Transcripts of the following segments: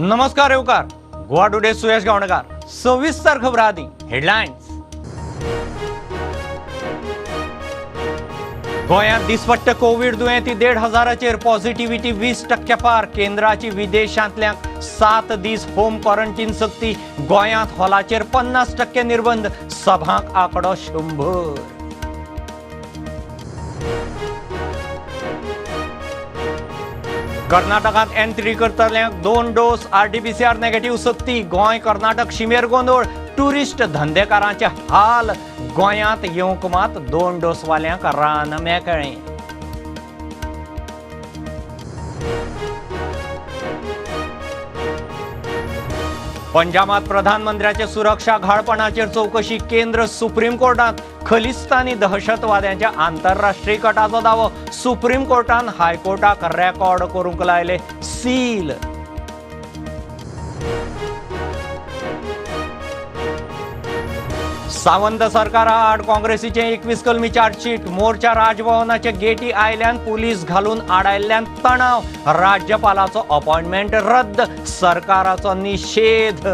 नमस्कार येवकार गोवा टुडे सुयश गावणकार. सविस्तर खबरां आदी हेडलायन्स. गोंयांत दिसपट्टे कोवीड दुयेंती 1,500 पॉझिटिव्हिटी 20% पार. केंद्राची विदेशांतल्यांक 7 दीस होम क्वॉरंटीन सक्ती. गोंयांत हॉलाचेर 50% निर्बंध. सभांक आंकडो 100. कर्नाटकांत एंट्री करतल्यांक 2 डोस RT-PCR negative सक्ती. गोंय कर्नाटक शिमेर गोंदोळ. ट्युरिस्ट धंदेकारांचे हाल. गोंयांत येवंक मात 2 डोसवाल्यांक रान मेकळें. पंजाबात प्रधानमंत्र्याचे सुरक्षा घाळपणाचेर चवकशी. केंद्र सुप्रीम कोर्टांत खलिस्तानी दहशतवाद्यांच्या आंतरराष्ट्रीय कटाचो दावो. सुप्रीम कोर्टान हायकोर्टाक रेकॉर्ड करूंक लायले सील. सावंत सरकारा आड काँग्रेसीचे 21 कलमी चार्जशीट. मोर्चा राजभवनाचे गेटी आयल्यान पुलीस घालून आडायल्ल्यान तणाव. राज्यपालाचो अपॉइंटमेंट रद्द. सरकाराचो निशेध.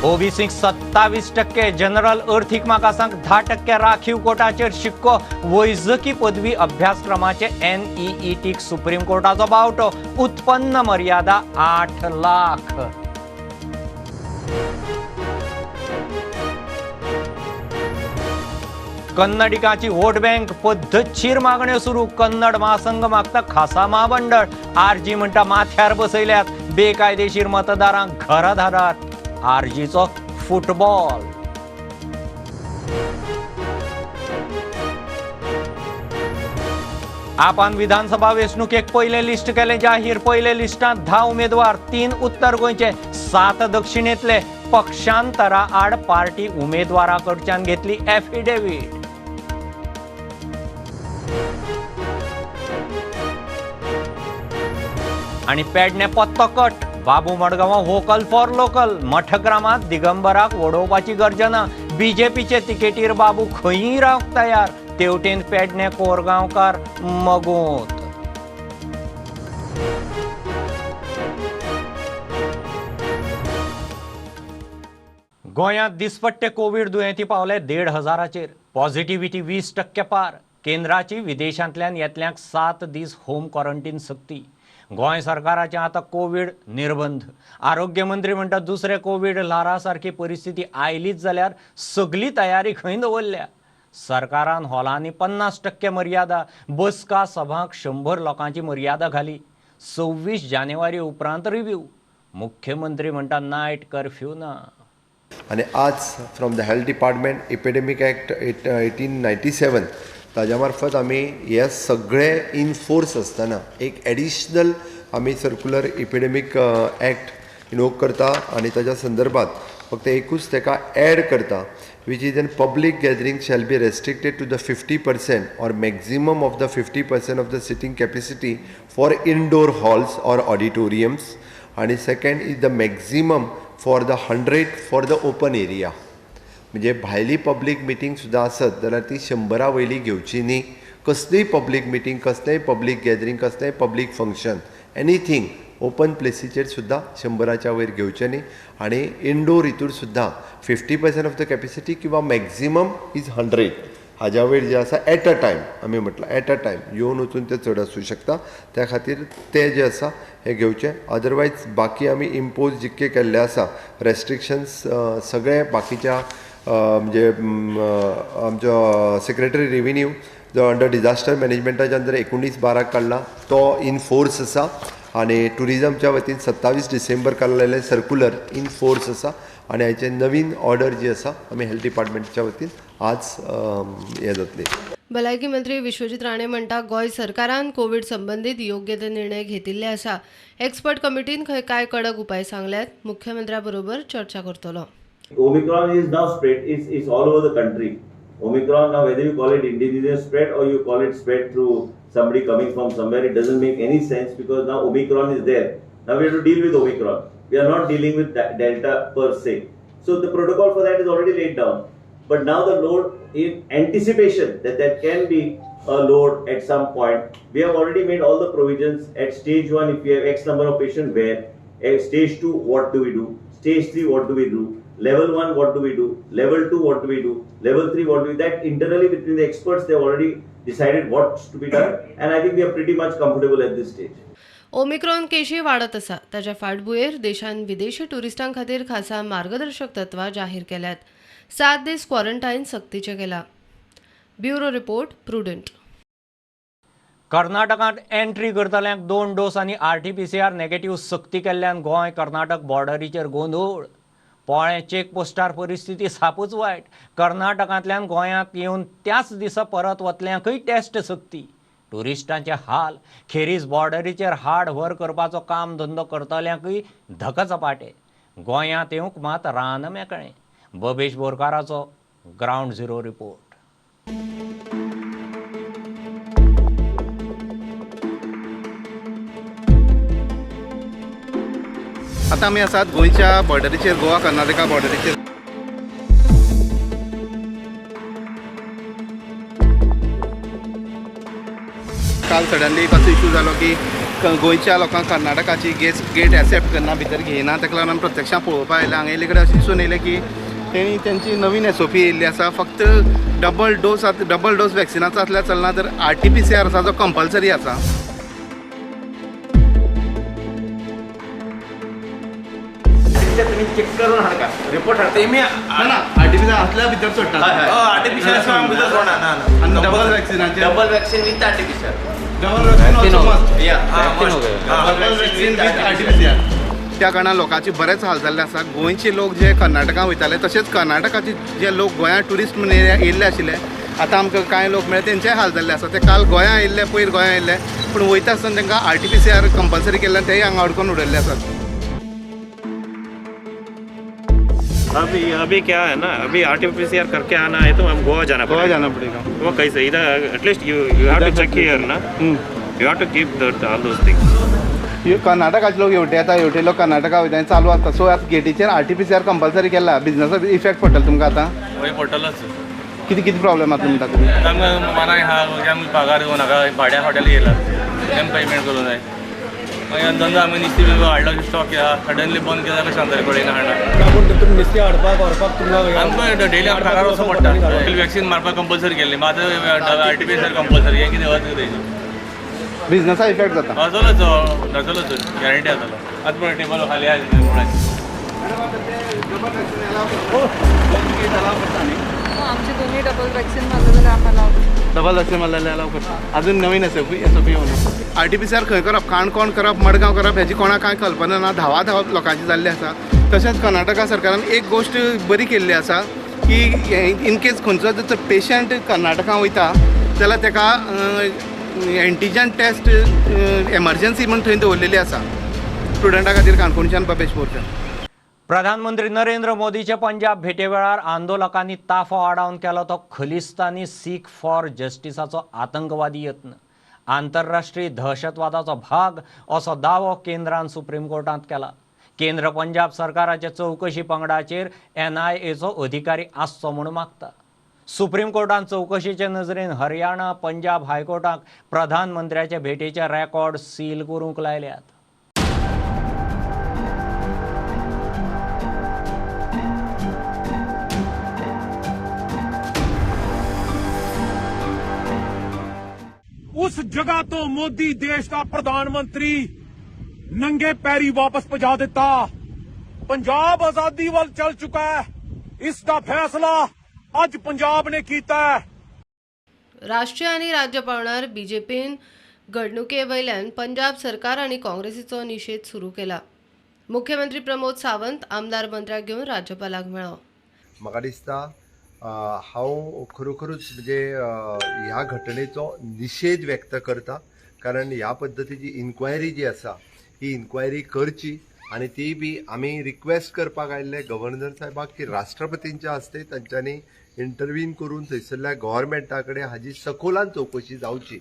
ओबीसीक 27%, जनरल अर्थीक मागासांक 10% राखीव कोटाचेर शिक्को. वैजकी पदवी अभ्यासक्रमाचे NEET supreme कोर्टाचो बावटो. उत्पन्न मर्यादा 8 लाख. कन्नडिकाची वोट बँक पद्दतशीर मागण्यो सुरू. कन्नड महासंघ मागता खासा महामंडळ. आरजी म्हणटा माथ्यार बसयल्यात. बेकायदेशीर मतदारांक घरा धाडात. आरजीचो फुटबॉल. आपान विधानसभा वेंचणुकेक पयलें लिस्ट केलें जाहीर. पयले लिस्टांत 10 उमेदवार, 3 उत्तर गोंयचे, 7 दक्षिणेंतले. पक्षांतरा आड पार्टी उमेदवारा कडच्यान घेतली एफिडेवीट. आनी पेडणे पत्तो कट. बाबू मडगांवां व्होकल फॉर लोकल. मठग्रामांत दिगंबराक वडोवपाची गर्जना. बीजेपीचे तिकेटीर बाबू खंयी रावंक तयार. तेवटेन पेडणे कोरगांवकार मगोत. गोंयांत दिसपट्टे कोवीड दुयेंती पावले 1,500. पॉझिटिव्हिटी 20% पार. केंद्राची विदेशांतल्यान येतल्यांक 7 दीस होम क्वॉरंटीन सक्ती. गोंय सरकाराचे आतां कोवीड निर्बंध. आरोग्य मंत्री म्हणटा दुसरे कोवीड ल्हारा सारकी परिस्थिती आयलीच जाल्यार सगली तयारी खंय दवरल्या. सरकारान हॉलांनी 50% मर्यादा, बसका सभांक 100 लोकांची मर्यादा घाली. 26 जानेवारी उपरांत रिव्यू. मुख्यमंत्री म्हणटा नायट कर्फ्यू ना. आनी आज from the health department epidemic act 1897 ताज्या मार्फत आमी हे सगळे इन फोर्स आसतना एक एडिशनल आमी सर्कुलर इपिडेमीक एक्ट इनवोक करता आनी ताज्या संदर्भात फक्त एकूच ताका एड करता, which is an public gathering shall be restricted to the 50% or maximum of the 50% of the seating capacity for indoor halls or auditoriums आनी second is the maximum for the 100 for the open area. म्हणजे भायली public meeting सुद्दां आसत जाल्यार ती 100 वयली घेवची न्ही. कसलीय पब्लीक मिटींग, कसलेंय पब्लीक गॅदरींग, कसलेंय पब्लीक फंक्शन, एनीथींग ओपन प्लेसीचेर सुद्दां 100 वयर घेवचें न्ही. आनी इनडोर हितूर सुद्दां 50% ऑफ the capacity किंवा मॅक्झिमम is 100 हाज्या वयर जे आसा एट अ टायम, आमी म्हटलां एट अ टायम येवन वचून तें चड आसूं शकता, त्या खातीर तें जें आसा हें घेवचें. अदरवायज बाकी आमी इम्पोज जितके केल्ले आसा रेस्ट्रिक्शन्स सगळे बाकीच्या म्हणजे आमचो सेक्रेटरी रेविन्यू जो अंडर डिजास्टर मॅनेजमेंटाच्या अंडर 19/12 काडला तो इन फोर्स आसा आनी ट्युरिजमच्या वतीन 27 डिसेंबर काडलेलें सर्कुलर इन फोर्स आसा आनी हाचे नवीन ऑर्डर जी आसा आमी हेल्थ डिपार्टमेंटच्या वतीन आज हें जातली. भलायकी मंत्री विश्वजीत राणे म्हणटा गोंय सरकारान कोवीड संबंदीत योग्य ते निर्णय घेतिल्ले आसा. एक्सपर्ट कमिटीन खंय काय कडक उपाय सांगल्यात. मुख्यमंत्र्या बरोबर चर्चा करतलो. Omicron is now spread, is all over the country. Omicron now, whether you call it indigenous spread or you call it spread through somebody coming from somewhere, it doesn't make any sense because now Omicron is there. Now we have to deal with Omicron. We are not dealing with Delta per se. So the protocol for that is already laid down. But now the load in anticipation that there can be a load at some point. We have already made all the provisions. At stage 1, if we have X number of patients, where? At stage 2, what do we do? Stage 3, what do we do? Level 1, what do we do? Level 2, what do we do? Level 3, what do we do? That internally between the experts, they have already decided what's to be done, and I think we are pretty much comfortable at this stage. Omicron केशी वाडत आसा ताच्या फाटभुंयेर देशान विदेशी ट्युरिस्टां खातीर खासा मार्गदर्शक तत्वां जाहीर केल्यात. 7 दीस क्वॉरंटायन सक्तीचें केलां. Bureau report, Prudent. कर्नाटकांत एंट्री करतल्यांक 2 डोस आनी RT-PCR negative सक्ती केल्ल्यान गोंय कर्नाटक बॉर्डरीचेर गोंदोळ. पोळें चेकपोस्टार परिस्थिती सापूच वायट. कर्नाटकांतल्यान गोंयांत येवन त्याच दिसा परत वतल्यांकय टेस्ट सक्ती. ट्युरिस्टांचे हाल. खेरीज बॉर्डरीचेर हाड व्हर करपाचो काम धंदो करतल्यांकय धकचपाटे. गोंयांत येवंक मात रान मेकळें. बबेश बोरकाराचो ग्रावंड झिरो रिपोर्ट. आतां आमी आसात गोंयच्या बॉर्डरीचेर, गोवा कर्नाटका बॉर्डरीचेर. काल सडनली एक असो इशू जालो की गोंयच्या लोकांक कर्नाटकाची गेट एक्सेप्ट करना, भितर घेयना. ताका लागून आमी प्रत्यक्षां पळोवपाक आयले. हांगा येयल्ले कडेन अशें दिसून येयलें की तेणी तेंची नवीन SOP येयल्ली आसा. फक्त डबल डोस वॅक्सिनाचो आसल्यार चलना, तर RT-PCR आसा जो कंपल्सरी आसा. तुम्ही चेक करून हाडका रिपोर्ट हाडका ना ना RT-PCR आसल्यार भितर सोडटा. आर्टिफिशियल भितर सोडना. ना ना, आनी double वॅक्सिनाचेर double vaccine with artificial. Double vaccine also must. Double vaccine with RT-PCR. त्या कारणान लोकांचे बरेच हाल जाल्ले आसा. गोंयचे लोक जे कर्नाटकान वयताले तशेंच कर्नाटकाचे जे लोक गोंयांत ट्युरिस्ट म्हणून येयल्ले आशिल्ले, आतां आमकां कांय लोक मेळ्ळे तेंचेय हाल जाल्ले आसा. ते काल गोंयांत आयिल्ले, पयर गोंयांत आयिल्ले, पूण वयता आसतना तांकां RT-PCR compulsory केल्ल्यान तेय हांगा अडकोवन उडयल्ले आसात. अभी अभी क्या है ना, अभी RT-PCR करके आना है तो हम गोवा जाना गोवा पड़ेगा. जाना पड़ेगा. वो कैसे इधर at least you you have to check here ना, you have to keep that all those things. कर्नाटकाचे लोक हेवटे येता, हेवटे लोक कर्नाटका वयता, चालू आसता. सो आतां गेटीचेर RT-PCR compulsory केला, बिजनसाक इफेक्ट पडटलो तुमकां आतां. वय पडटलोच. कितें कितें प्रॉब्लेम आसा म्हणटा तुमी? आमकां मानाय आहा, आमी पगार दिवं नाका, भाड्या हॉटेल येयला, तेम पेमेंट करूं जाय. मागीर धंदो आमी नुस्तें बी हाडलो स्टॉक आहा, सडनली बंद केल्यार कशें जातलें कळना हाडना. नुस्तें हाडपाक व्हरपाक तुमकां आमकां डेली आमकां घरा वचूं पडटा. वॅक्सीन मारपाक कंपल्सरी केल्ली, मात आतां RT-PCR compulsory हें कितें अर्थ तेजें? बिजनसा इफेक्ट जाता. जातलोच, जातलोच, गॅरंटी जातलो. आतां पळय टेबल खाली आहा. आमचे दोन्ही डबल वॅक्सिन मारलं जाल्यार आमकां अलाव. डबल वॅक्सिन मारलें जाल्यार अलाव करता. अजून नवीन SOP येवना. RT-PCR खंय करप, काणकोण करप, मडगांव करप हेजी कोणाक कांय कल्पना ना. धांवा धांव लोकांची जाल्ली आसा. तशेंच कर्नाटका सरकारान एक गोश्ट बरी केल्ली आसा की इनकेस खंयचो जर पेशंट कर्नाटका वयता जाल्यार ताका एंटीजन टेस्ट एमर्जन्सी म्हूण थंय दवरलेली आसा. स्टुडंटा खातीर काणकोणच्यान बबेश बोरकर. प्रधानमंत्री नरेंद्र मोदीचे पंजाब भेटे वेळार आंदोलकांनी ताफो आडावन केलो तो खलिस्तानी सीख फॉर जस्टिसाचो आतंकवादी यत्न, आंतरराष्ट्रीय दहशतवादाचो भाग असो दावो केंद्रान सुप्रीम कोर्टांत केला. केंद्र पंजाब सरकाराच्या चवकशी पंगडाचेर NIAचो अधिकारी आसचो म्हूण मागता. सुप्रीम कोर्टान चवकशीचे नजरेन हरियाणा पंजाब हायकोर्टाक प्रधानमंत्र्याचे भेटेचे रेकॉर्ड सील करूंक लायल्यात. उस जगह तो मोदी देश का प्रधानमंत्री नंगे पैरी वापस पहुंचा दिता. पंजाब आजादी वाल चल चुका है, इसका फैसला अज पंजाब ने कीता है. राष्ट्रीय आनी राज्य पांवड्यार बीजेपीन घडणुके वयल्यान पंजाब सरकार आनी काँग्रेसीचो निशेध सुरू केला. मुख्यमंत्री प्रमोद सावंत आमदार मंत्र्याक घेवन राज्यपालाक मेळ्ळो. म्हाका दिसता हांव खरोखरूच म्हणजे ह्या घटनेचो निशेध व्यक्त करता, कारण ह्या पद्दतीची इन्क्वायरी जी आसा ही इन्क्वायरी करची आनी ती बी आमी रिक्वेस्ट करपाक आयिल्ले गव्हर्नर साहेबाक की राष्ट्रपतींच्या हस्ते तांच्यांनी इंटरवीन करून थंयसरल्या गव्हर्मेंटा कडेन हाजी सखोलान चवकशी जावची,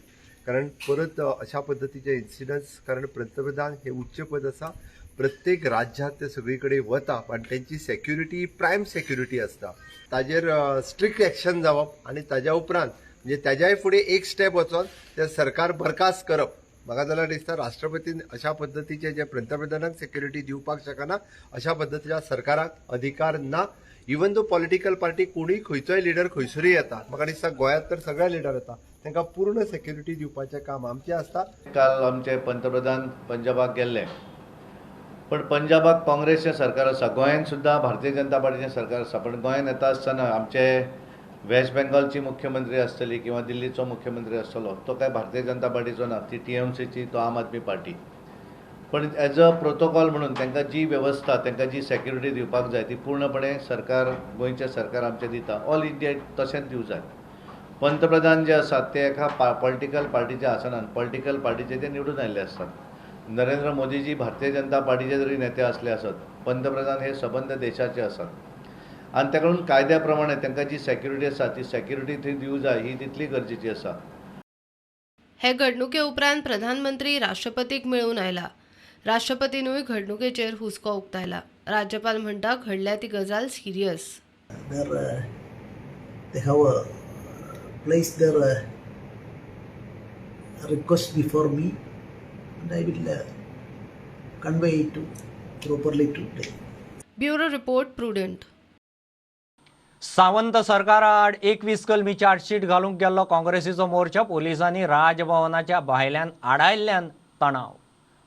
कारण परत अशा पद्दतीचे इन्सिडंट्स, कारण पंतप्रधान हे उच्च पद आसा, प्रत्येक राज्यांत ते सगळी कडेन वता आनी तेंची सेक्युरिटी प्रायम सेक्युरिटी आसता, ताजेर स्ट्रिक्ट एक्शन जावप आनी ताज्या उपरांत म्हणजे त्याच्याय फुडें एक स्टेप वचोन ते सरकार बरखास्त करप. म्हाका जाल्यार दिसता राष्ट्रपतीन अशा पद्दतीचे जे पंतप्रधानाक सेक्युरिटी दिवपाक शकना अशा पद्दतीच्या सरकाराक अधिकार ना. इवन दो पॉलिटिकल पार्टी कोणूय खंयचोय लिडर खंयसरूय येता, म्हाका दिसता गोंयांत तर सगळे लिडर येता, तांकां पूर्ण सेक्युरिटी दिवपाचें काम आमचें आसता. काल आमचे पंतप्रधान पंजाबाक गेल्ले, पण पंजाबाक काँग्रेसचें सरकार आसा, गोंयांत सुद्दां भारतीय जनता पार्टीचें सरकार आसा. पण गोंयांत येता आसतना आमचे वेस्ट बेंगॉलची मुख्यमंत्री आसतली किंवा दिल्लीचो मुख्यमंत्री आसतलो तो काय भारतीय जनता पार्टीचो ना, ती टीएमसीची, तो आम आदमी पार्टी. पण एज अ प्रोटोकॉल म्हणून तांकां जी वेवस्था, तांकां जी सेक्युरिटी दिवपाक जाय ती पूर्णपणे सरकार, गोंयचें सरकार आमचें दिता. ऑल इंडिया तशेंच दिवं जाय. पंतप्रधान जे आसात ते एका पॉलिटिकल पार्टीचे आसनात, पॉलिटिकल पार्टीचे ते निवडून आयिल्ले आसतात. नरेंद्र मोदीजी भारतीय जनता पार्टीचे जरी नेते असले आसत, पंतप्रधान हे सबंद देशाचे आसात आनी ताका लागून कायद्या प्रमाणे तांकां जी सेक्युरिटी आसा ती सेक्युरिटी थंय दिवं जाय, ही तितली गरजेची आसा. हे घडणुके उपरांत प्रधानमंत्री राष्ट्रपतीक मेळून आयला. राष्ट्रपतीनूय घडणुकेचेर हुस्को उक्तायला. राज्यपाल म्हणटा घडल्या ती गजाल serious. They have placed their request before me and I will convey it to properly to them. Bureau report, Prudent. Sawant सरकाराआड 21 कलमी चार्जशीट घालूंक गेल्लो काँग्रेसीचो मोर्चा पोलिसांनी राजभवनाच्या भायल्यान आडायल्ल्यान तणाव.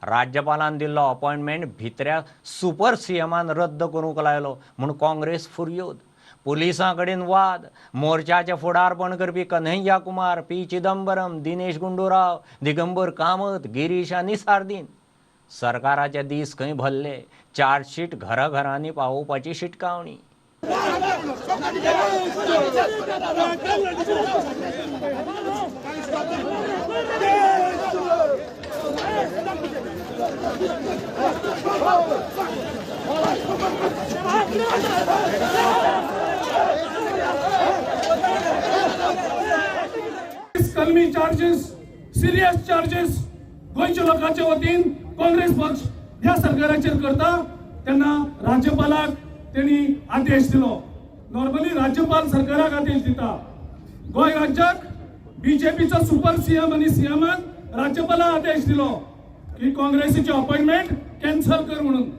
राज्यपालान दिल्लो अपॉयंटमेंट भितऱ्या सुपर सीएमान रद्द करूंक लायलो म्हूण काँग्रेस फुरयोद. पोलिसां कडेन वाद. मोर्चाचें फुडारपण करपी कन्हैया कुमार, पी चिदंबरम, दिनेश गुंडूराव, दिगंबर कामत, गिरीश आनी सार्दीन. सरकाराचे दीस खंय भरले. चार्जशीट घराघरांनी पावोवपाची शिटकावणी. कलमी चार्जेस, सिरियस चार्जेस गोंयच्या लोकांच्या वतीन काँग्रेस पक्ष ह्या सरकाराचेर करता. तेन्ना राज्यपालाक तेणी आदेश दिलो. नॉर्मली राज्यपाल सरकाराक आदेश दिता. गोंय राज्याक बीजेपीचो सुपर सीएम आनी सीएमान राज्यपालाक आदेश दिलो की काँग्रेसीची अपॉइंटमेंट कॅन्सल कर म्हणून.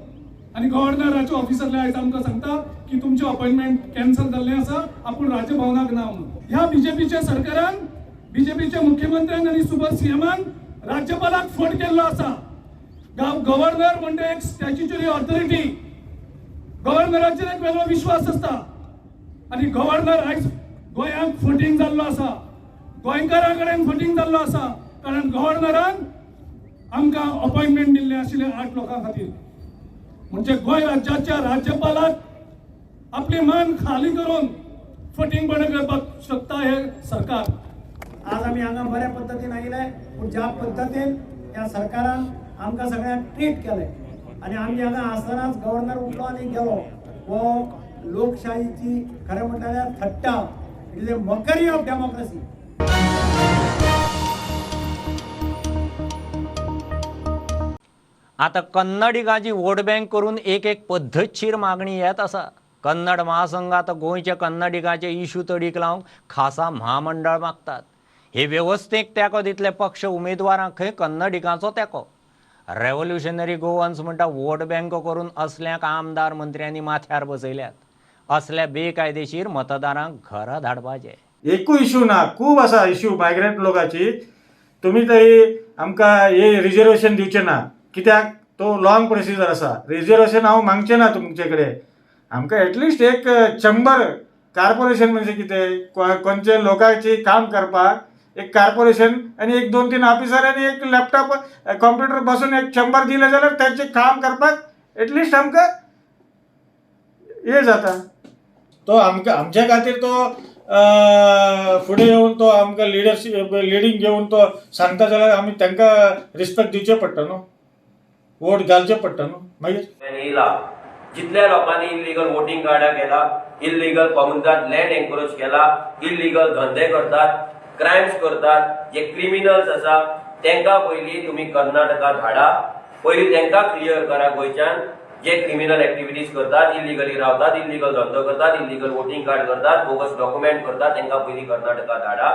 आनी गव्हर्नराच्या ऑफिसांतले आयज आमकां सांगता की तुमचें अपॉइंटमेंट कॅन्सल जाल्लें आसा, आपूण राजभवनाक ना म्हणून. ह्या बीजेपीच्या सरकारान, बीजेपीच्या मुख्यमंत्र्यान आनी सुपर सीएमान राज्यपालाक फट केल्लो आसा. गव्हर्नर म्हणजे एक स्टॅच्युटरी ऑथॉरिटी. गव्हर्नराचेर एक वेगळो विश्वास आसता आनी गव्हर्नर आयज गोंयांत फटींग जाल्लो आसा, गोंयकारां कडेन फटींग जाल्लो आसा. कारण गव्हर्नरान आमकां अपॉइंटमेंट दिल्लें आशिल्लें 8 लोकां खातीर. म्हणजे गोंय राज्याच्या राज्यपालाक आपली मान खाली करून फटींगपणां करपाक शकता हे सरकार. आज आमी हांगा बऱ्या पद्दतीन आयले, पूण ज्या पद्दतीन ह्या सरकारान आमकां सगळ्यांक ट्रीट केलें आनी आमी हांगा आसतनाच गव्हर्नर उठलो आनी गेलो, हो लोकशाहीची खरें म्हणल्यार थट्टा. It is a mockery of democracy. आतां कन्नडिगांची वोट बँक करून एक एक पद्दतशीर मागणी येत आसा. कन्नड महासंघ आतां गोंयच्या कन्नडिगांचे इशू तडीक लावंक खासा म्हामंडळ मागतात. हे वेवस्थेक तेंको दितले पक्ष उमेदवारांक खंय कन्नडिगांचो तेंको. रेव्होल्युशनरी गोवन्स म्हणटा वोट बँक करून असल्यांक आमदार मंत्र्यांनी माथ्यार बसयल्यात. असल्या बेकायदेशीर मतदारांक घरा धाडपाचे. एकूय इशू ना, खूब आसा इशू मायग्रंट लोकांची. तुमी तरी आमकां हे रिजर्वेशन दिवचें ना, कित्याक तो लॉंग प्रोसिजर आसा. रिजर्वेशन हांव मागचें ना तुमचे कडेन. आमकां एटलिस्ट एक चंबर कार्पोरेशन म्हणजे कितें, कोणचे लोकांची काम करपाक एक कार्पोरेशन आनी एक 2-3 ऑफिसर आनी एक लॅपटॉप कॉम्प्युटर बसून एक चंबर दिलें जाल्यार तांचें काम करपाक एटलिस्ट आमकां हे जाता. तो आमकां आमच्या खातीर तो फुडें येवन तो आमकां लिडरशीप लिडींग घेवन तो सांगता जाल्यार आमी तांकां रिस्पेक्ट दिवचें पडटा न्हू, वोट घालचें पडटा न्हू. मागीर येयला जितल्या लोकांनी इल्लिगल वोटींग कार्डां केला, इल्लिगल कॉमुनिदाद लँड एन्क्रोच केला, इल्लिगल धंदे करतात, क्रायम्स करतात, जे क्रिमिनल्स आसा तांकां पयलीं तुमी कर्नाटका धाडा, पयलीं तांकां क्लियर करा गोंयच्यान. जे क्रिमिनल एक्टिविटीज करतात, इलिगली रावतात, इलिगल धंदो करतात, इलिगल वोटींग कार्ड करतात, बोगस डॉक्युमेंट करतात, तांकां पयलीं कर्नाटका धाडा.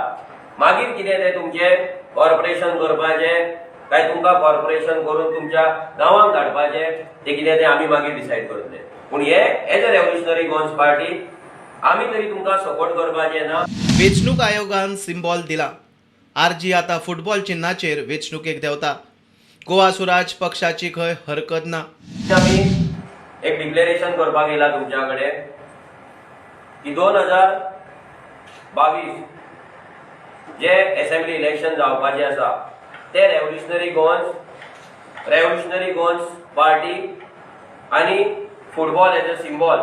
मागीर कितें तें तुमचें कॉर्पोरेशन करपाचें काय तुमकां कॉर्पोरेशन करून तुमच्या गांवांक धाडपाचें तें कितें तें आमी मागीर डिसायड करतले. पूण हे as a Revolutionary Goans Party आमी तरी तुमकां सपोर्ट करपाचें ना. वेंचणूक आयोगान सिम्बॉल दिला. आरजी आतां फुटबॉल चिन्नाचेर वेंचणुकेक देंवता. गोवा सुराज पक्षाची खंय हरकत ना. आमी एक डिक्लेरेशन करपाक येयला तुमच्या कडेन की 2022 जे असेंब्ली इलेक्शन जावपाचें आसा ते रेव्होल्युशनरी गोवन्स पार्टी आनी फुटबॉल एज अ सिम्बॉल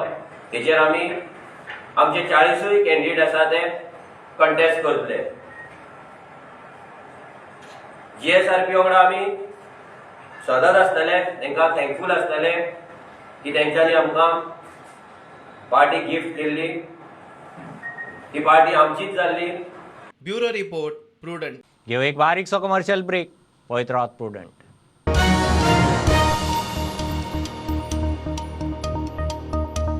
हेचेर आमी आमचे 40 कॅन्डिडेट आसा ते कंटेस्ट करतले. GSRP वांगडा आमी सदांच आसतले, तांकां थँकफूल आसतले की तेंच्यांनी आमकां पार्टी गिफ्ट केल्ली, ती पार्टी आमचीच जाल्ली. Bureau report, Prudent. घेऊ एक बारीकसो कमर्शियल ब्रेक. पळयत रावात Prudent.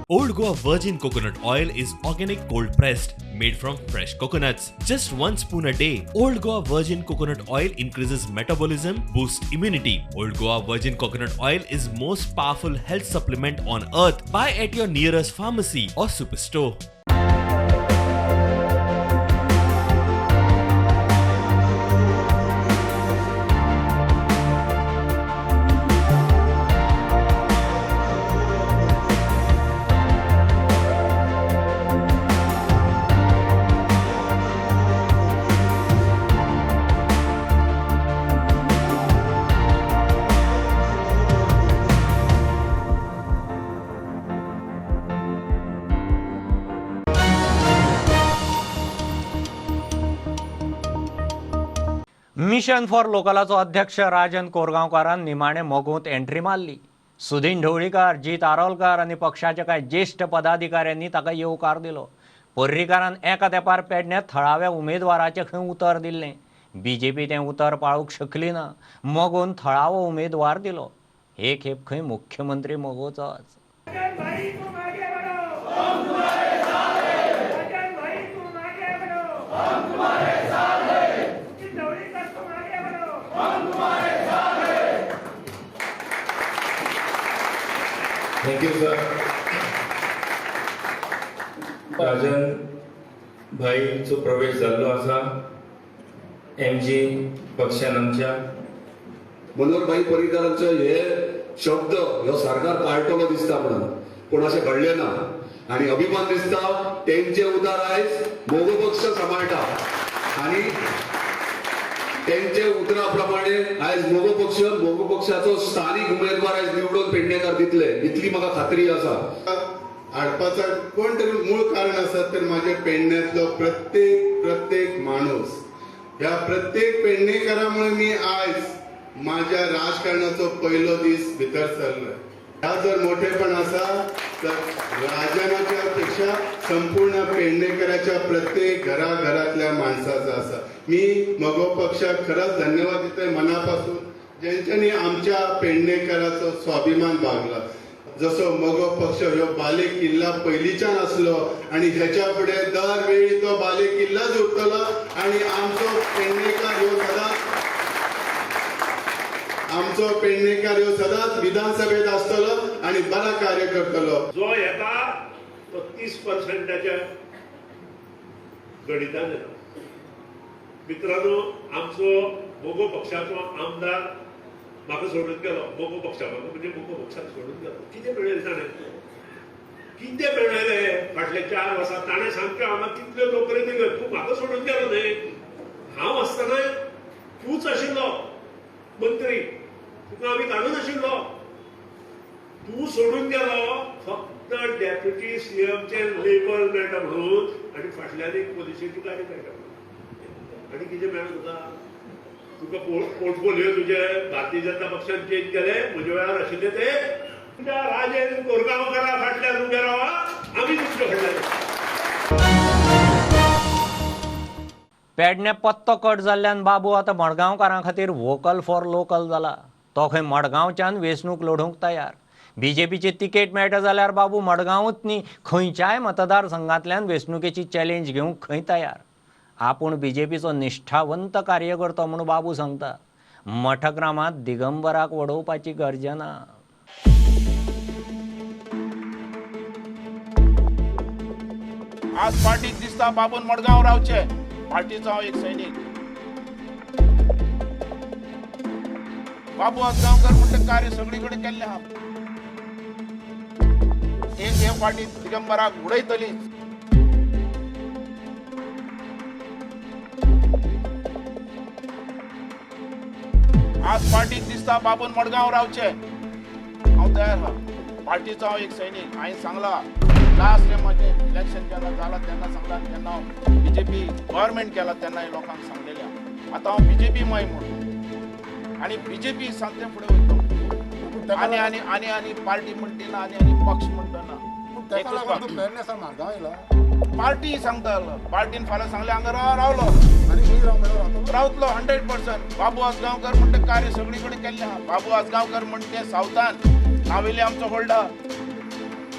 Old Goa Virgin Coconut Oil is organic cold pressed, made from fresh coconuts. Just 1 spoon a day. Old Goa Virgin Coconut Oil increases metabolism, boosts immunity. Old Goa Virgin Coconut Oil is most powerful health supplement on earth. Buy at your nearest pharmacy or superstore. Mission for लोकलाचो अध्यक्ष राजन कोरगांवकारान निमाणे मोगूंत entry मारली. सुदीन ढवळीकार, जीत आरोलकार आनी पक्षाच्या कांय ज्येश्ठ पदाधिकाऱ्यांनी ताका येवकार दिलो. पर्रीकारान एका तेंपार पेडण्यां थळाव्या उमेदवाराचें खंय उतर दिल्लें. बीजेपी तें उतर पाळूंक शकली ना. मोगून थळावो उमेदवार दिलो. हे खेप खंय मुख्यमंत्री मोगोचोच. Thank you sir. Rajan भाईचो प्रवेश जाल्लो आसा एमजी पक्षान आमच्या. मनोहर भाई पर्रीकारांचो हे शब्द ह्यो सरकार पाळटलो दिसता म्हणून, पूण अशें घडलें ना आनी अभिमान दिसता तेंचे उदार आयज मोगो पक्ष सांबाळटा आनी तेंचे उतरा प्रमाणे आयज मोगो पक्षाचो स्थानीक उमेदवार आयज निवडून पेडणेकार दितले इतली म्हाका खात्री आसा. हाडपाचा कोण तरी मूळ कारण आसा तर माझ्या पेडण्यांतलो प्रत्येक माणूस, ह्या प्रत्येक पेडणेकारा मुळे मी आयज माझ्या राजकारणाचो पहिलो दीस भितर सरलो. ह्या जर मोठेपण आसा तर राजनाच्या पेक्षा संपूर्ण पेडणेकराच्या प्रत्येक घराघरातल्या माणसाचा आसा. मी मगो पक्षाक खरंच धन्यवाद दितय मनापासून, ज्यांच्यानी आमच्या पेडणेकराचो स्वाभिमान बागला. जसो मगो पक्ष ह्यो बाले किल्ला पयलींच्यान आसलो आनी हेच्या फुडें दरवेळी तो बाले किल्लाच उरतलो आनी आमचो पेडणेकार ह्यो सदांच आमचो पेडणेकार ह्यो सदांच विधानसभेत आसतलो आनी बरा कार्य करतलो. जो येता तो 30% गणितान येता. मित्रांनो, आमचो मगो पक्षाचो आमदार म्हाका सोडून गेलो. मगो पक्षा म्हणजे मगो पक्षाक सोडून गेलो. कितें मेळयलें ताणें? कितें मेळयलें फाटल्या 4 वर्सां? ताणें सामक्यो हांगा कितल्यो नोकऱ्यो दिल्यो. तूं म्हाका सोडून गेलो न्हय, हांव आसतना तूंच आशिल्लो मंत्री, तुका आमी काडून आशिल्लो. तूं सोडून गेलो फक्त डेप्युटी सीएमचें लेबल मेळटा म्हणून आनी फाटल्यान एक पोलिशेची गाडी मेळटा म्हणून. आनी कितें मेळ्ळें तुका? तुका पोर्टफोलियो तुजे भारतीय जनता पक्षान चेंज केले, म्हज्या वेळार आशिल्ले ते तुमच्या राजेन कोरगांवकारा फाटल्यान उबे रावा, आमी तुमच्या फाटल्यान. पेडणे पत्तो कट जाल्ल्यान बाबू आतां मडगांवकारां खातीर वोकल फॉर लोकल जाला. तो खंय मडगांवच्यान वेंचणूक लढोवंक तयार. बीजेपीची तिकेट मेळटा जाल्यार बाबू मडगांवूच न्ही खंयच्याय मतदारसंघांतल्यान वेंचणुकेची चॅलेंज घेवंक खंय तयार. आपूण बीजेपीचो निश्ठावंत कार्यकर्तो म्हूण बाबू सांगता. मठग्रामांत दिगंबराक वडोवपाची गरज ना. आज पार्टीक दिसता बाबून मडगांव रावचे, पार्टीचो हांव एक सैनीक. बाबू आजगांवकर म्हणटा कार्य सगळी कडेन केल्लें आहा. एक हे पार्टी दिगंबराक उडयतली. आज पार्टीक दिसता बाबून मडगांव रावचे, हांव तयार आहा. पार्टीचो हांव एक सैनीक. हांवें सांगला लास्ट टायम म्हजें इलेक्शन जेन्ना जाला तेन्ना सांगला, जेन्ना हांव बीजेपी गव्हर्मेंट केला तेन्ना लोकांक सांगलेलें आतां हांव बीजेपी मय म्हणून आनी बीजेपी सांगते फुडें वयतलो. आनी आनी आनी आनी पार्टी म्हणटी ना आनी आनी पक्ष म्हणटा ना. पार्टी सांगता, पार्टीन फाल्यां सांगलें हांगा रावलो रावतलो 100%. बाबू आजगांवकर म्हणटा कार्य सगळी कडेन केल्लें आहा. बाबू आजगांवकर म्हणटे सावथान नावेली आमचो होल्ड आहा,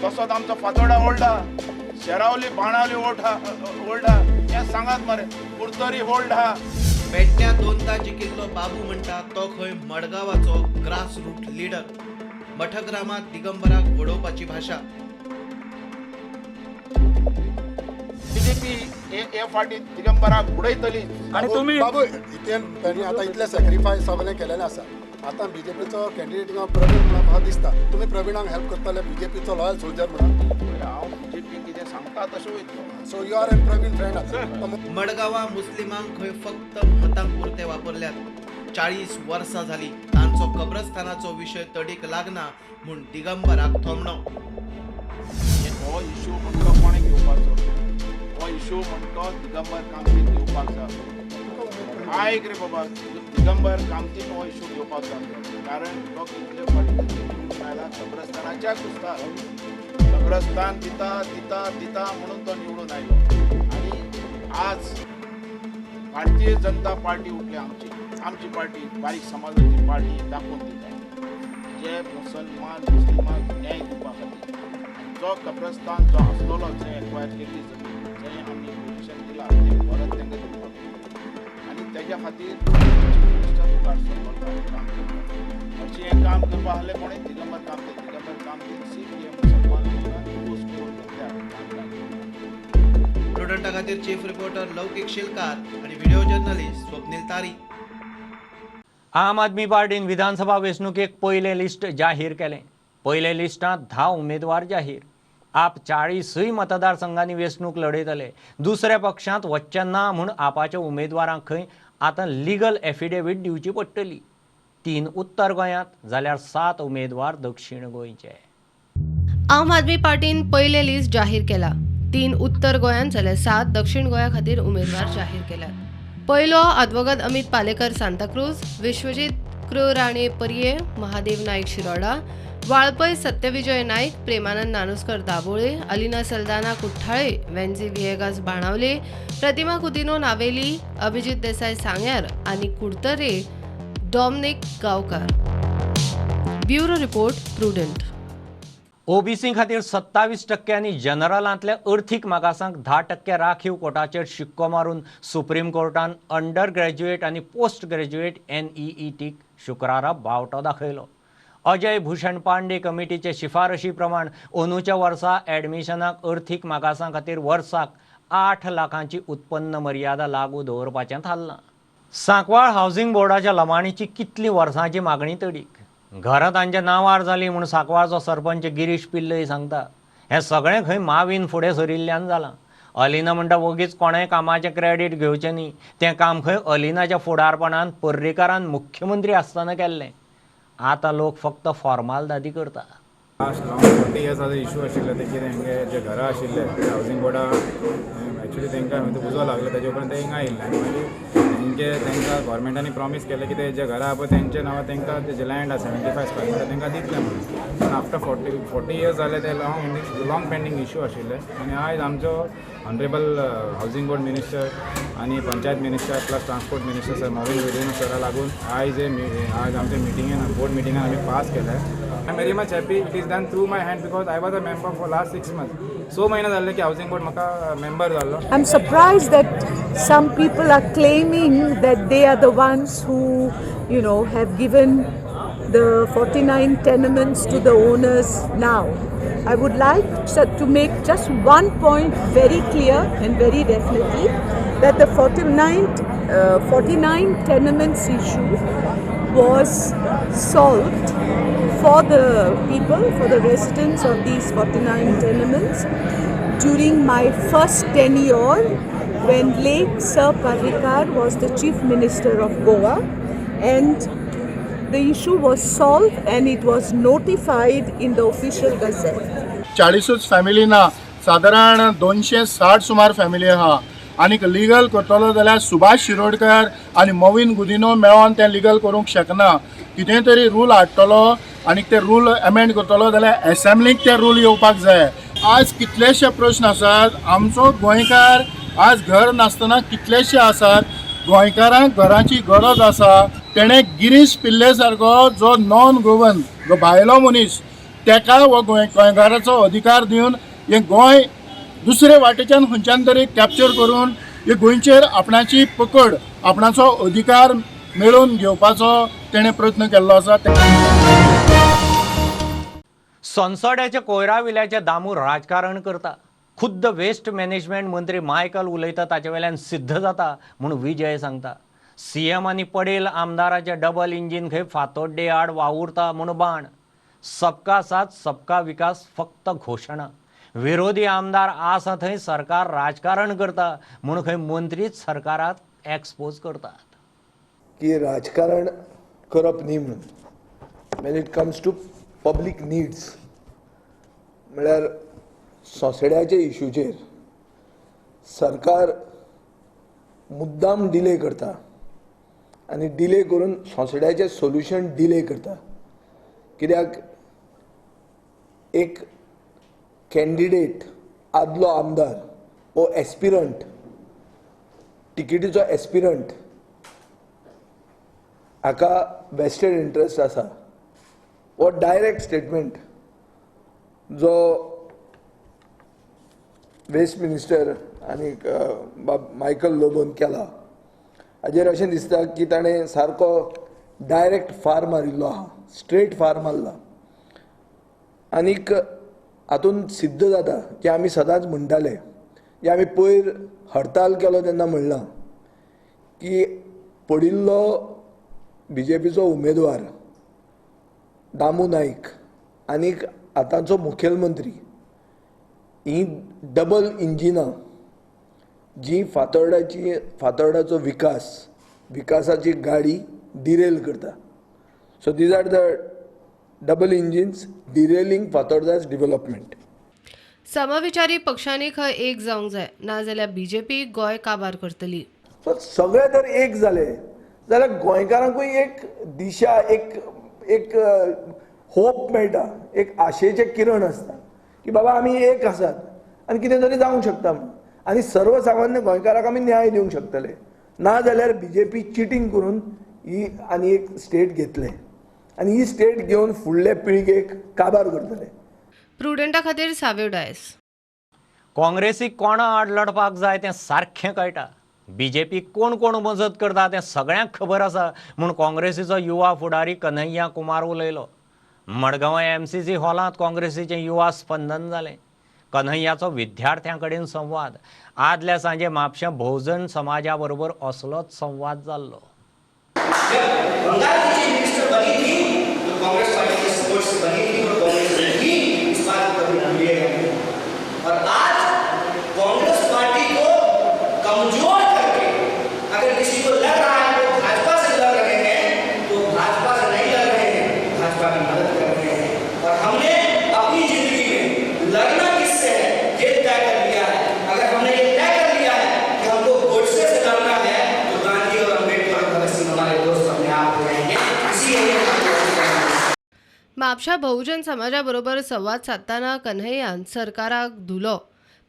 तसोच आमचो फातोडा होल्ड आहा, शेरावली बाणावली होल्ड आहा, हें सांगात मरे, कुडतरी होल्ड आहा. पेडण्या दोनदा जिखिल्लो बाबू म्हणटा तो खंय मडगांवाचो ग्रास रूट लिडर. मठग्रामात दिगंबराक वडोवपाची भाशा. बीजेपी हे फाटी दिगंबराक उडयतली. आनी तुमी बाबू तांणी आतां इतले सॅक्रिफायस सगळें केलेलें आसा. आतां बीजेपीचो कॅन्डिडेट प्रवीण म्हणून म्हाका दिसता तुमी प्रवीणाक हेल्प करतले, बीजेपीचो लॉयल सोल्जर म्हणून. हांव बीजेपी कितें सांगता तशें वयतलो. So you are an Praveen friend. मडगांवा मुस्लिमांक खंय फक्त मतां पुरते वापरल्यात. 40 वर्सां जाली तांचो कब्रस्तानाचो विशय तडीक लागना म्हूण दिगंबराक थोमणो. हो इशू म्हणटो कोणें घेवपाचो? हो इशू म्हणटो दिगंबर कामतीन घेवपाक जाय. आयक रे बाबा, दिगंबर कामतीन हो इशू घेवपाक जाय, कारण तो कितले फावटी निवडून आयला कब्रस्तानाच्या कुस्तार. कब्रस्तान दिता दिता दिता म्हणून तो निवडून आयलो. आनी आज भारतीय जनता पार्टी उठली, आमची आमची पार्टी बारीक समाजाची पार्टी दाखोवन दिता जे मुसलमान मुस्लिमांक न्याय दिवपा खातीर जो कब्रस्तान जो आसलेलो जंय एक्वायर केल्ली जमीन जंय आमी पोजिशन दिला तें परत तांकां दिवपाक आनी तेज्या खातीर काम करता. अशें हें काम करपा आहलें कोणें? दिगंबर कामती. दिगंबर कामतीन सिर्फ हे मुसलमान लोकांक पोस्ट करून घेतल्या. प्रुडंटा खातीर चीफ रिपोर्टर लौकिक शिलकार आनी व्हिडिओ जर्नलिस्ट स्वप्नील तारी. आम आदमी पार्टीन विधानसभा वेंचणुकेक पयलें लिस्ट जाहीर केलें. पयले लिस्टांत 10 उमेदवार जाहीर. आप 40 मतदारसंघांनी वेंचणूक लढयतले. दुसऱ्या पक्षांत वचचें ना म्हूण आपाच्या उमेदवारांक खंय आतां लिगल एफिडेवीट दिवची पडटली. 3 उत्तर गोंयांत जाल्यार 7 उमेदवार दक्षिण गोंयचे. आम आदमी पार्टीन पयलें लिस्ट जाहीर केला. 3 उत्तर गोंयांत जाल्यार 7 दक्षिण गोंया खातीर उमेदवार जाहीर केल्यात. पयलो आदवोगाद अमित पालेकर सांताक्रूज, विश्वजीत क्र राणे पर्ये, महादेव नाईक शिरोडा, वाळपय सत्यविजय नाईक, प्रेमानंद नानोस्कर दाबोळे, अलिना सल्दाना कुठ्ठाळे, वेन्झी विएगास बाणावले, प्रतिमा कुदिनो नावेली, अभिजित देसाई सांग्यार आनी Curtorim Dominic Gaonkar. Bureau report, Prudent. OBC खातीर 27% आनी जनरलांतल्या अर्थीक मागासांक 10% राखीव कोटाचेर शिक्को मारून सुप्रीम कोर्टान अंडर ग्रॅज्युएट आनी पोस्ट ग्रॅज्युएट NEETक शुक्रारा बावटो दाखयलो. अजय भूषण पांडे कमिटीचे शिफारशी प्रमाण अंदूच्या वर्सा ॲडमिशनाक अर्थीक मागासां खातीर वर्साक 8 लाखांची उत्पन्न मर्यादा लागू दवरपाचें थारलां. सांकवाळ हावसिंग बोर्डाच्या लमाणीची कितली वर्सांची मागणी तडीक. घरां तांच्या नांवार जाली म्हूण सांकवाळचो सरपंच गिरीश पिल्लय सांगता. हें सगळें खंय मावीन फुडें सरिल्ल्यान जालां. अलिना म्हणटा वगीच कोणेंय कामाचें क्रेडीट घेवचें न्ही. तें काम खंय अलिनाच्या फुडारपणान पर्रीकारान मुख्यमंत्री आसतना केल्लें. आतां लोक फक्त फॉर्मालदादी करता. लास्ट लॉंग 40 इयर्साचो इशू आशिल्लो ते कितें हेंगे जे घरां आशिल्ले हावसिंग बोर्डा एक्चुअली तांकां उजो लागलो ताजे उपरांत ते हिंगा आयिल्ले आनी मागीर तेंचे तांकां गव्हर्मेंटांनी प्रॉमीस केलें की ते जे घरां आहा पळय तेंचे नांवार तांकां जे लँड आसा 75 स्क्वेअर मिटर तांकां दितले म्हणून. पूण आफ्टर 40 इयर्स जाले ते लॉंग पेंडींग इशू आशिल्ले आनी आयज आमचो Honourable housing board minister आनी panchayat minister plus transport minister sir Mauvin Godinho सरा लागून आयज हे आज आमच्या मिटिंगेन, बोर्ड मिटिंगान आमी पास केले. I am very much happy it is done through my hand because I was a member for last 6 months. 6 म्हयने जाल्ले की हावजींग बोर्ड म्हाका मेंबर जाल्लो. I'm surprised that some people are claiming that they are the ones who have given the 49 tenements to the owners now. I would like to make just one point very clear and very definitely, that the 49 tenements issue was solved for the people, for the residents of these 49 tenements during my first tenure, when late Sir Parrikar was the Chief Minister of Goa, and the issue was solved and it was notified in the official gazette. 40ूच family ना, सादारण 260 सुमार family आहा. आनीक legal करतलो जाल्यार सुभाष शिरोडकर आनी मोविन गुदिनो मेळोन तें लिगल करूंक शकना. कितें तरी रूल हाडटलो आनी ते रूल एमेंड करतलो जाल्यार एसेंब्लीक ते रूल येवपाक जाय. आज कितलेशे प्रश्न आसात. आमचो गोंयकार आज घर नासतना कितलेशे आसात. गोंयकारांक घराची गरज आसा. तेणें गिरीश पिल्ले सारको जो नॉन गोवन, जो भायलो मनीस, तेका हो गोंयकाराचो अधिकार दिवन हें गोंय दुसरे वाटेच्यान खंयच्यान तरी कॅप्चर करून हे गोंयचेर आपणाची पकड, आपणाचो अधिकार मेळोवन घेवपाचो तेणें प्रयत्न केल्लो आसा. सोनसड्याच्या कोयराविल्याचे दामू राजकारण करता, खुद्द वेस्ट मॅनेजमेंट मंत्री मायकल उलयता ताचे वेल्यान सिद्ध जाता म्हूण विजय सांगता. सीएम आनी पडेल आमदाराचे डबल इंजीन खंय फातोड्डे आड वावुरता म्हूण बाण. सबका साथ सबका विकास फक्त घोशणा. विरोधी आमदार आसा थंय सरकार राजकारण करता म्हूण खंय मंत्रीच सरकाराक एक्सपोज करतात. की राजकारण करप न्ही म्हणून when it comes to public needs, म्हळ्यार सोंसड्याच्या इशूचेर सरकार मुद्दाम डिले करता आनी डिले करून सोंसड्याचें सोल्युशन डिले करता, कित्याक एक कॅन्डिडेट, आदलो आमदार वो एस्पिरंट, टिकेटीचो एस्पिरंट हाका वेस्टेड इंट्रस्ट आसा. हो डायरेक्ट स्टेटमेंट जो वेस्ट मिनिस्टर आनी बाब मायकल लोबोन केला, हाजेर अशें दिसता की ताणें सारको डायरेक्ट फार मारिल्लो आहा, स्ट्रेट फार मारला. आनीक हातूंत सिद्ध जाता की आमी सदांच म्हणटाले, जे आमी पयर हडताल केलो तेन्ना म्हणलां की पडिल्लो बीजेपीचो उमेदवार दामू नायक आनीक आतांचो मुखेलमंत्री ही डबल इंजिनां जी फातोर्डाचो विकास, विकासाची गाडी डिरेल करता. So these are the double engines derailing Fatorda's development. समविचारी पक्षांनी खंय एक जावंक जाय, नाजाल्यार बीजेपी गोंय काबार करतली. सो सगळे जर एक जाले जाल्यार गोंयकारांकूय एक दिशा, एक एक होप मेळटा, एक आशेचें किरण आसता की बाबा आमी एक आसात आनी कितें तरी जावंक शकता म्हणून आनी सर्वसामान्य गोंयकाराक आमी न्याय दिवंक शकतले. ना जाल्यार बीजेपी चिटींग करून ही आनी एक स्टेट घेतले आनी ही स्टेट घेवन फुडले पिळगेक काबार करतले. प्रुडंटा खातीर साव्यो डायस. काँग्रेसीक कोणा आड लढपाक जाय तें सारखें कळटा. बीजेपी कोण कोण मजत करता तें सगळ्यांक खबर आसा म्हूण काँग्रेसीचो युवा फुडारी कन्हैया कुमार उलयलो. मडगांवां एमसीसी हॉलांत काँग्रेसीचें युवा स्पंदन जालें. कन्हैयाचो विद्यार्थ्यां कडेन संवाद. आदल्या सांजे म्हापशें भोवजन समाजा बरोबर असलोच संवाद जाल्लो. बंगाल की चीफ मिनिस्टर बनी थी तो कांग्रेस पार्टी के सपोर्ट से बनी थी और कांग्रेस ने ही, इस बात को कभी भूलिएगा नहीं. और आज कांग्रेस पार्टी को कमजोर करके अगर किसी को लग रहा है वो भाजपा से लड़ रहे हैं, तो भाजपा से नहीं लड़ रहे हैं, भाजपा की मदद कर रहे हैं. और हमने अपनी जिंदगी में लड़ना किससे है ये तय कर लिया है. अगर हमने ये तय कर लिया है कि हमको गोडसे से लड़ना है, तो गांधी और अम्बेडकर और भगत सिंह हमारे दोस्त अपने आप हो जाएंगे. इसीलिए म्हापशा बहुजन समाजा बरोबर संवाद सादतना कन्हैयान सरकाराक धुलो.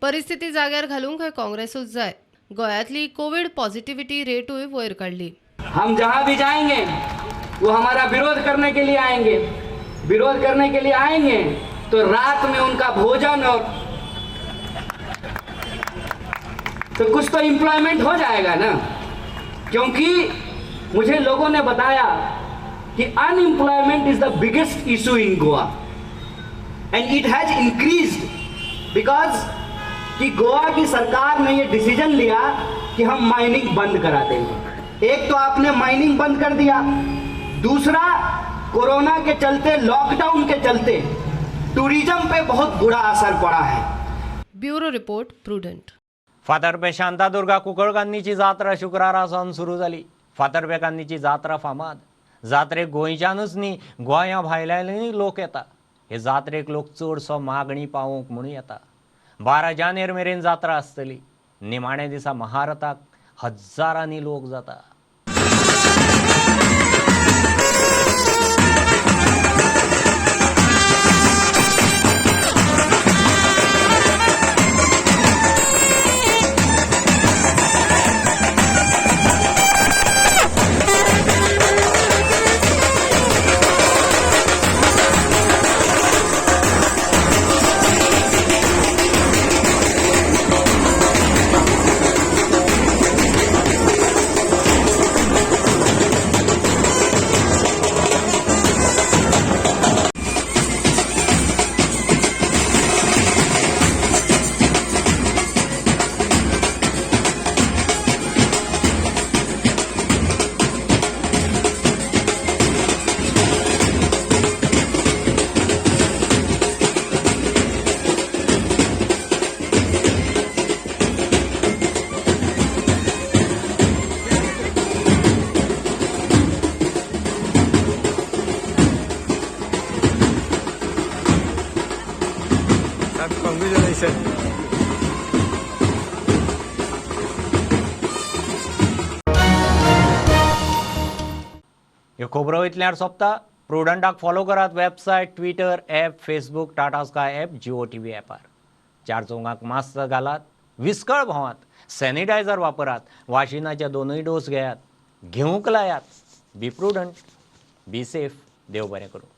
परिस्थिती जाग्यार घालूंक हय काँग्रेसूच जाय. गोंयांतली कोवीड पॉझिटिव्हिटी रेटूय वयर काडली. हम जहां भी जाएंगे वो हमारा विरोध करने के लिए आएंगे, विरोध करने के लिए आएंगे तो रात में उनका भोजन और तो कुछ तो एम्प्लॉयमेंट हो जाएगा ना, क्योंकि मुझे लोगों ने बताया कि unemployment is the biggest issue in Goa and it has increased because कि गोवा की सरकार ने ये डिसीजन लिया कि हम माइनिंग बंद करा देंगे। एक तो आपने माइनिंग बंद कर दिया, दूसरा कोरोना के चलते, लॉकडाउन के चलते टूरिज्म पे बहुत बुरा असर पड़ा है। Bureau report, Prudent. Fatorpa Shantadurga कुंकळकान्नीची जात्रा शुक्रारा सावन सुरू जाली. फातर्पेकान्नीची जात्रा फामाद. जात्रेक गोंयच्यानूच न्ही, गोंया भायल्यानूय लोक येता. हे जात्रेक लोक चडसो मागणी पावोवंक म्हणून येता. 12 जानेर मेरेन जात्रा आसतली. निमाण्या दिसा महारथाक हजारांनी लोक जाता. ह्यो खबरो इतल्यार सोंपता. प्रुडंटाक फॉलो करात website, Twitter, app, Facebook, Tata Sky app, Jio TV ॲपार. 4 चौगांक मास्क घालात, विस्कळ भोंवात, सॅनिटायझर वापरात, वाशिनाचे 2 डोस घेयात, घेवंक लायात. बी प्रुडंट, बी सेफ. देव बरें करूं.